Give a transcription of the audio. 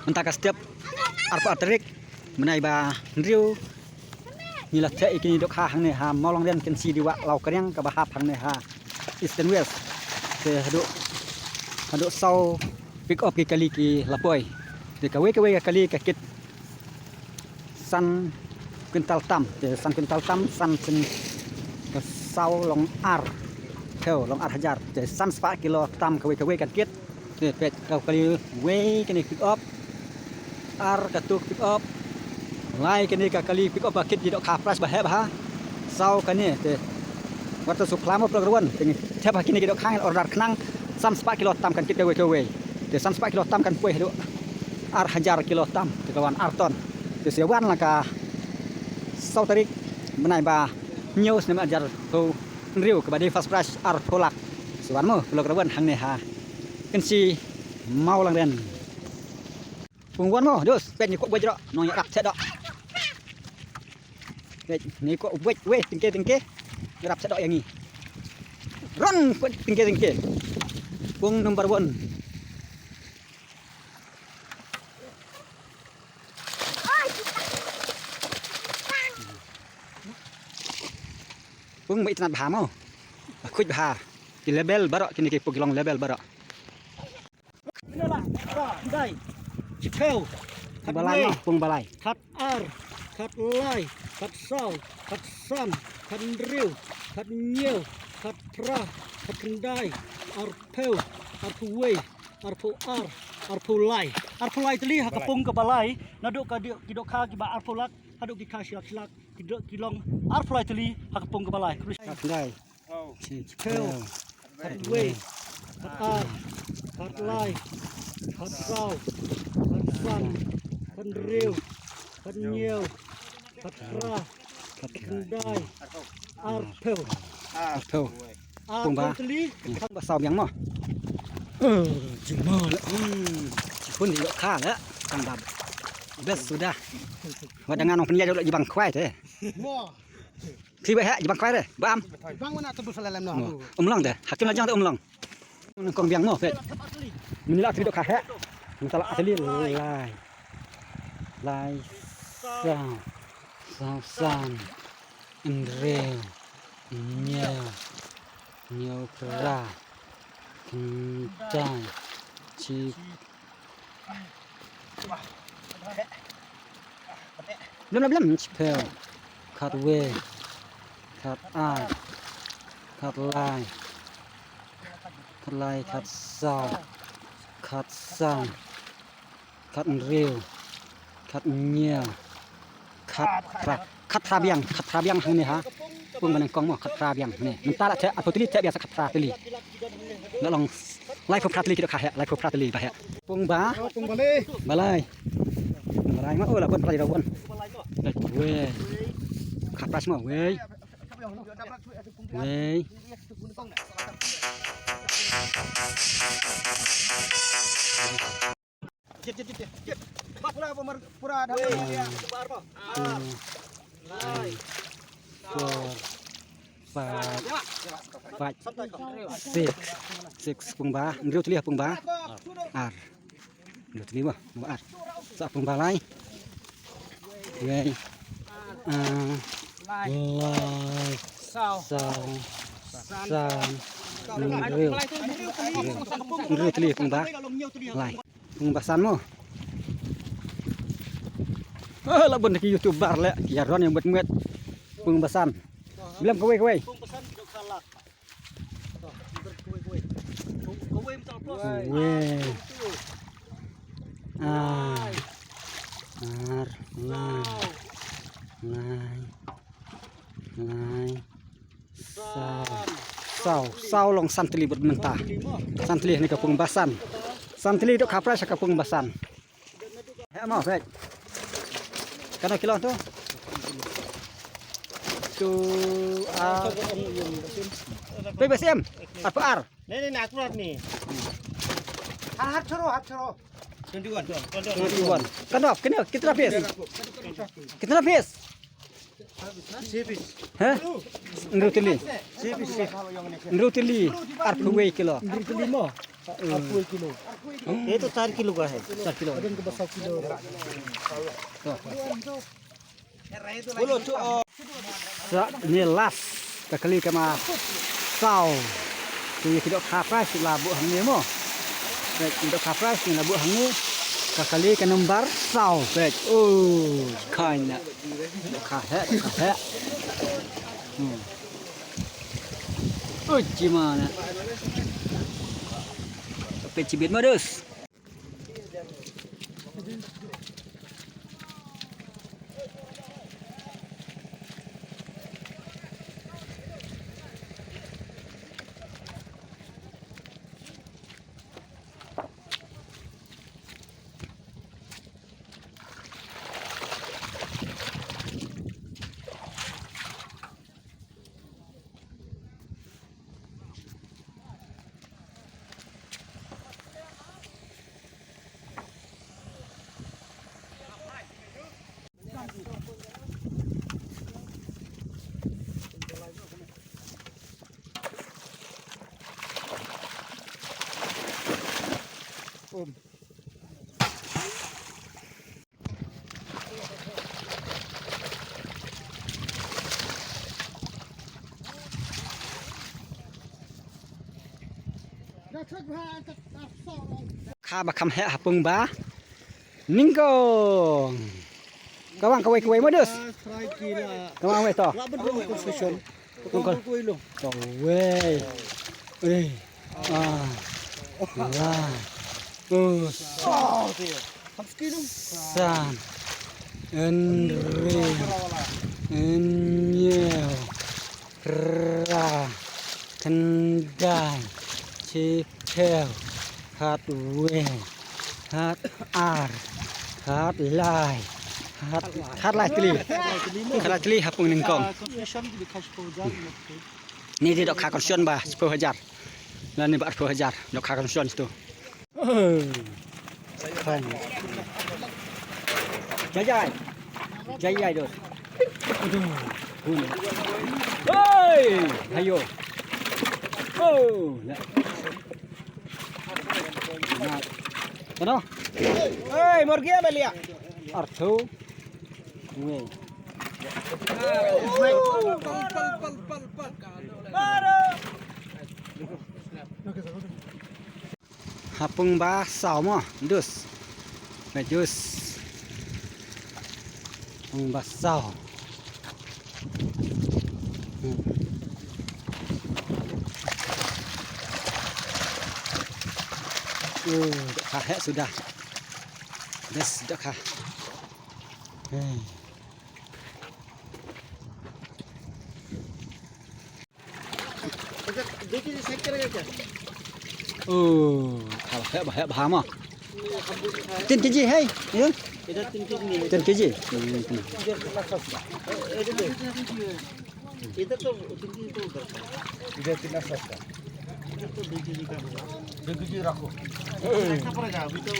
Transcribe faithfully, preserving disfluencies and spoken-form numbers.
Mynta ka step arphew ar tarik bnai ba hynriew, ngi la theh ïa kine ki dohkha hangne ha Mawlangren, Kynshi, Dewa, Lawkriang, kaba hap hangne ha East and West. Te haduh, haduh saw pick up ki kali ki la poi. Te kawei kawei ka kali ka kit san kwintal tam, te san kwintal tam, san sien ka saw long ar, phew long ar hajar, te san spah kilo tam kawei kawei kan kit. Te peit ka kali wei kane pick up, ar katu pick up, lai kane ka kali pick up ba kit ki dohkha prize ba heh bha. Saw kane te wat to suk lam pla ruan te ngi thep ha kine ki dohkha ngi order khnang san spah kilo tam kan kit kawei kawei. Te san spah kilo tam kan poi haduh ar hajar kilo tam, te ka wan ar ton. Te sa wan la ka saw tarik bnai ba hynñiew snem ar hajar arphew hynriew kaba dei first prize arphew lak. Sa wan mo pla ruan hangne ha Kynshi, Mawlangren. Pung wan mo, dus, peit ngi kwah buaid ro, nong ïarap theh doh. Peit ngi kwah buaid, wei, tyngke tyngke. Ïarap theh doh ïa ngi. Ron, peit tyngke tyngke. Pung number one. Pung ba itynnad bha mo. Ba khuid bha. Ki label baroh kine ki pung ki long label baroh. Dai. Chiphew. Khat balai wei. Pung balai. Khat ar. Khat lai. Khat saw. Khat san. Khat hynriew. Khat hynñiew. Khat phra. Khat khyndai. Arphew. Arphew wei. Arphew ar. Arphew lai. Arphew lai tylli ha ka pung ka balai. Naduh ka di-, ki dohkha kiba arphew lak haduh ki kha shi lak shi lak. Ki doh ki long arphew lai tylli ha ka pung ka balai. Khyndai. Chiphew. Khat wei. Khat ar. Khat lai. Khat saw. Khat san. Khat hynriew. Khat hynñiew. Khat phra. Khat khyndai. Arphew. Arphew. Pung ba. Arphew tylli. Pung ba saw biang mo. Eh, jingma la. Hmm. Jingkhun ïa ka la. Tang ba. Best suda. Wa da ngan ong pynïaid ïa u la jibang khwai te. Mo. Phi ba heh, jibang khwai re, ba am. Bang wana tu bus lalem no. Mo. Um long de, hakim la jong de um long. Nang kong biang mo, peit. Mynta la tri dohkha heh. Mynta la tri lai. Lai saw. Saw san. Hynriew. Hynñiew. Hynñiew phra. Khyndai. Chi. Lem, lem, lem, chiphew. Khat wei. Khat ar. Khat lai. Khat lai, khat saw. Khat san. Khat hynriew. Khat hynñiew. Khat phra. Khat phra biang, khat phra biang hangne ha. Pung ba nyngkong mo, khat phra biang hangne. Mynta la theh, arphew tylli theh biang sa khat phra tylli. La long laiphew phra tylli ki dohkha heh, laiphew phra tylli ba heh. Pung ba. Oh, pung balai. Balai. Balai ma, oh, la bun phra ïa la bun. Dai, wei. Khat phra mo, wei. Wei. Pura, pura, pura, dah. Two, three, four, five, five, six. Six, pung ba, hynriew tylli pung ba. Ar. Hynriew tylli ba, pung ba ar. Sa pung ba lai. Wei. Ah, lai. Saw. Saw. San. Hynriew. Hynriew tylli pung ba. Lai. Pung ba san mo. Ah, la bun ki YouTuber le, ki ïaron ïa met met. Pung ba san. Bilang kawei kawei. Kawei. Ah. Ar, lai. Lai. Lai. Saw. Saw, saw long san tylli bad mynta. San tylli ne ka pung ba san. San tylli dohkha prize ka pung ba san. Heh mo, heh. Katno kilo tu? Tu, ah. Pe ba sim? Arphew ar. Ni, ni, ni, akurat ni. Har, har choro, har choro. Twenty one. Twenty one. Katno, kitna, kitna piece? Kitna piece? Heh? Hynriew tylli. Hynriew tylli. Arphew wei kilo. Hynriew tylli mo. ये तो चार किलो का है। चार किलो। वजन के बस सौ किलो। Sa ne last ka kali kaba saw. Te ki dohkha prize la buh hangne mo. Peit, ki dohkha prize la buh hangne. Ka kali ka number saw. Peit. Oh, kane. Dohkha heh, dohkha heh. Hmm. Oh, jima na. Peit, chibit modus. Kha ba kham heh ha pung ba nyngkong. Ka wang kawei kawei modus. Ka wang wei to. Kawei. Kawei. Eh. Ah. Wah. Uh. San. Hynriew. Hynñiew. Phra. Khyndai. Shiphew. Khatwei. Khatar. Khatlai. Khat, khatlai tylli. Khatlai tylli ha pung nyngkong. Ni dei dohkha kyrshan ba shiphew hajar. Lane ba arphew hajar. Dohkha kyrshan tu. Khan. Jai jai. Jai jai dos. Aduh. Hoi. Hayo. Oh. Kano? Hei, mor gaya ba liah. Arthu. Wei. Ha pung ba saw mo, dus. Ba dus. Pung ba saw. Hmm. Oh, dohkha heh suda. Dus, dohkha. Hmm. अच्छा, दो केजी साइड करेगा क्या? ओ, खा, है, है, भामा। ये हम लोग खाए। तीन केजी है, ये? इधर तीन केजी नहीं है। तीन केजी? हम्म, हम्म। इधर कितना सस्ता? इधर तो तीन केजी तो उधर का। इधर कितना सस्ता? इधर तो दो केजी का होगा। दो केजी रखो। सस्ता पड़ेगा, अभी तो